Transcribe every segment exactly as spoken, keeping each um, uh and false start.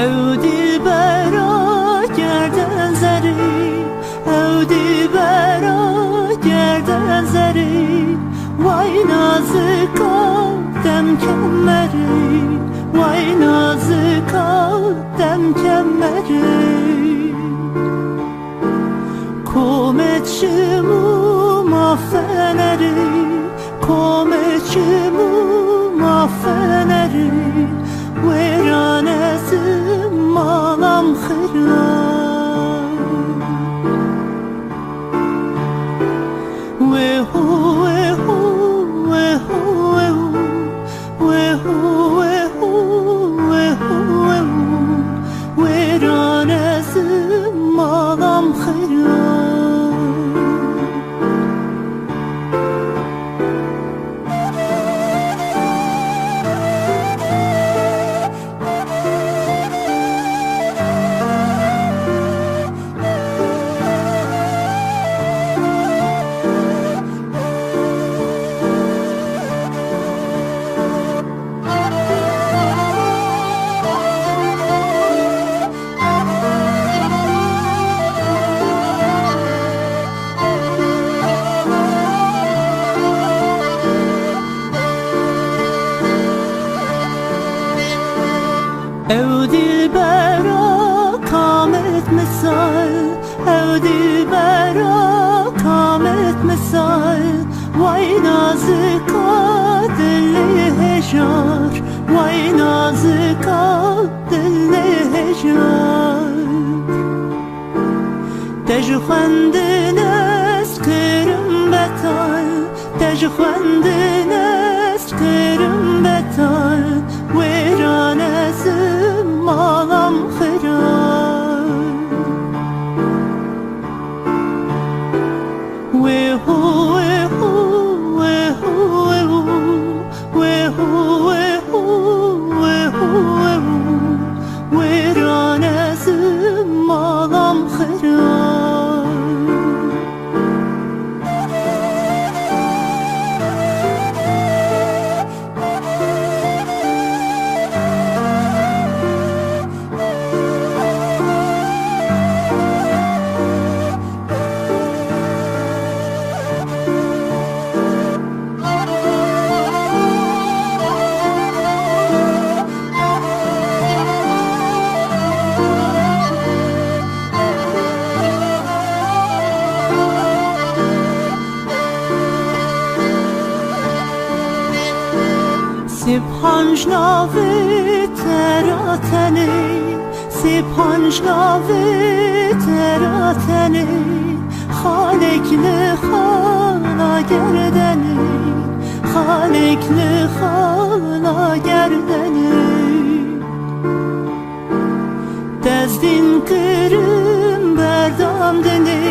Ew dilbera gerden zerî, ew dilbera gerden zerî, way nazika dem kemerî, way nazika dem kemerî. Komet çim û ma fenerî, komet çim û ma fenerî, wêran ez im malam xira. Wê ho, wê ho, wê ho, wê ho. Wê ho, wê ho, wê ho, wê ho, wêran ez im malam xira. Ew dilbera kamet misal, ew dilbera kamet misal, way nazika dilê hejar, way nazika dilê hejar. Te ji xwendin ez kirim betal, te ji xwendin ez kirim betal, wêran ez im malam xira. Wê ho, wê ho, wê ho, wê ho. Wê ho, wê ho, wê ho, wê ho, wêran ez im malam xira. Sibhan ji navê te re tenê, Sibhan ji navê te re tenê, xalek li xala gerdenê, xalek li xala gerdenê. Tezdîn kirim berdam dinê,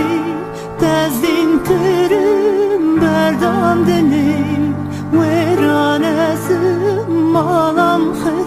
tezdîn kirim berdam dinê, wêran ez im malam xira.